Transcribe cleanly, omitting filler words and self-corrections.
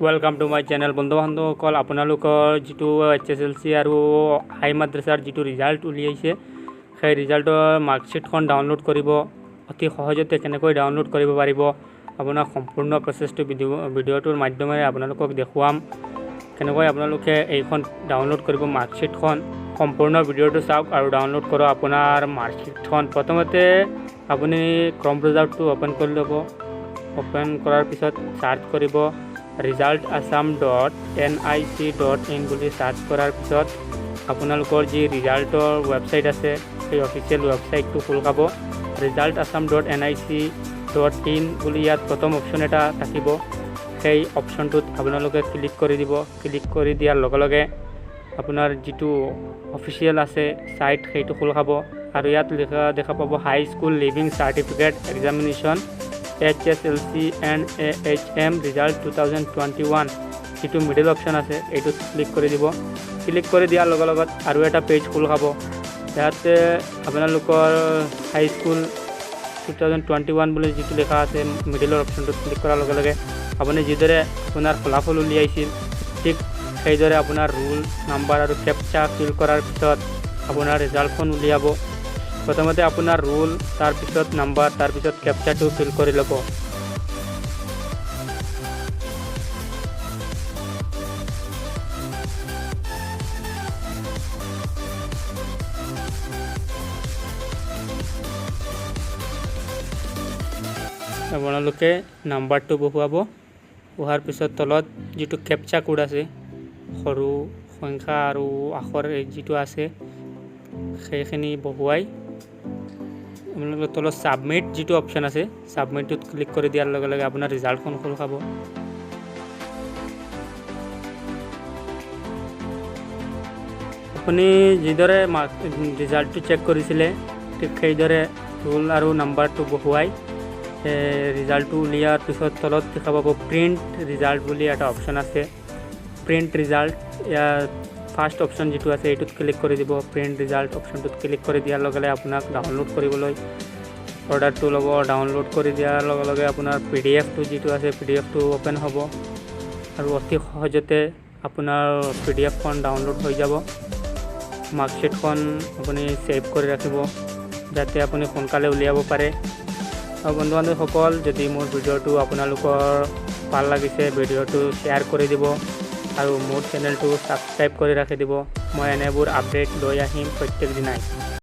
Welcome to my channel. বন্ধু বান্ধৱসকল, আপোনালোকৰ যিটো এইচএছএলচি আৰু হাই মাদ্ৰাছাৰ যিটো ৰিজাল্ট উলিয়াইছে, সেই ৰিজাল্টৰ মাৰ্কশ্বিটখন ডাউনলোড কৰিব অতি সহজতে কেনেকৈ ডাউনলোড কৰিব পাৰিব, আপোনাক সম্পূৰ্ণ প্ৰচেছটো ভিডিঅ'টোৰ মাধ্যমেৰে আপোনালোকক দেখুৱাম। কেনেকৈ আপোনালোকে এইখন ডাউনলোড কৰিব মাৰ্কশ্বিটখন, সম্পূৰ্ণ ভিডিঅ'টো চাওক আৰু ডাউনলোড কৰক আপোনাৰ মাৰ্কশ্বিটখন। প্ৰথমতে আপুনি ক্ৰম ব্ৰাউজাৰটো অ'পেন কৰি ল'ব। অ'পেন কৰাৰ পিছত চাৰ্চ কৰিব result assam.nic.in বুলি। চাৰ্চ কৰাৰ পিছত আপোনালোকৰ যি ৰিজাল্টৰ ৱেবছাইট আছে, সেই অফিচিয়েল ৱেবছাইটটো খোল খাব। result assam.nic.in বুলি ইয়াত প্ৰথম অপশ্যন এটা থাকিব। সেই অপশ্যনটোত আপোনালোকে ক্লিক কৰি দিব। ক্লিক কৰি দিয়াৰ লগে লগে আপোনাৰ যিটো অফিচিয়েল আছে ছাইট, সেইটো খোল খাব আৰু ইয়াত লিখা দেখা পাব High School Leaving Certificate Examination HSLC and AHM result 2021। যিটো মিডিল অপশ্যন আছে, এইটোত ক্লিক কৰি দিব। ক্লিক কৰি দিয়াৰ লগে লগত আৰু এটা পেজ খোল খাব। ইয়াতে আপোনালোকৰ High School 2021 বুলি যিটো লিখা আছে, মিডিলৰ অপশ্যনটোত ক্লিক কৰাৰ লগে লগে আপুনি যিদৰে আপোনাৰ ফলাফল উলিয়াইছিল, ঠিক সেইদৰে আপোনাৰ ৰোল নাম্বাৰ আৰু কেপচা ফিল কৰাৰ পিছত আপোনাৰ ৰিজাল্টখন উলিয়াব। প্ৰথমতে আপোনাৰ ৰোল, তাৰপিছত নাম্বাৰ, তাৰপিছত কেপচাটো ফিল কৰি ল'ব। আপোনালোকে নাম্বাৰটো বহুৱাব। বহোৱাৰ পিছত তলত যিটো কেপচা কোড আছে, সৰু সংখ্যা আৰু আখৰ এই যিটো আছে, সেইখিনি বহুৱাই আপোনালোকে তলত ছাবমিট যিটো অপশ্যন আছে, ছাবমিটটোত ক্লিক কৰি দিয়াৰ লগে লগে আপোনাৰ ৰিজাল্টখন খোল খাব। আপুনি যিদৰে ৰিজাল্টটো চেক কৰিছিলে, ঠিক সেইদৰে ৰোল আৰু নাম্বাৰটো বহুৱাই ৰিজাল্টটো উলিওৱাৰ পিছত তলত দেখা পাব প্ৰিণ্ট ৰিজাল্ট বুলি এটা অপশ্যন আছে। Print result year first option যিটো আছে, এইটোত ক্লিক কৰি দিব। প্ৰিণ্ট ৰিজাল্ট অপশ্যনটোত ক্লিক কৰি দিয়াৰ লগে লগে আপোনাক ডাউনলোড কৰিবলৈ অৰ্ডাৰটো ল'ব। ডাউনলোড কৰি দিয়াৰ লগে লগে আপোনাৰ পিডিএফটো যিটো আছে, পিডিএফটো অ'পেন হ'ব আৰু অতি সহজতে আপোনাৰ পিডিএফখন ডাউনলোড হৈ যাব। মাৰ্কশ্বিটখন আপুনি ছেভ কৰি ৰাখিব, যাতে আপুনি সোনকালে উলিয়াব পাৰে। আৰু বন্ধু বান্ধৱীসকল, যদি মোৰ ভিডিঅ'টো আপোনালোকৰ ভাল লাগিছে, ভিডিঅ'টো শ্বেয়াৰ কৰি দিব আৰু মোৰ চেনেলটো ছাবস্ক্ৰাইব কৰি ৰাখি দিব। মই এনেবোৰ আপডেট লৈ আহিম প্ৰত্যেক দিনাই।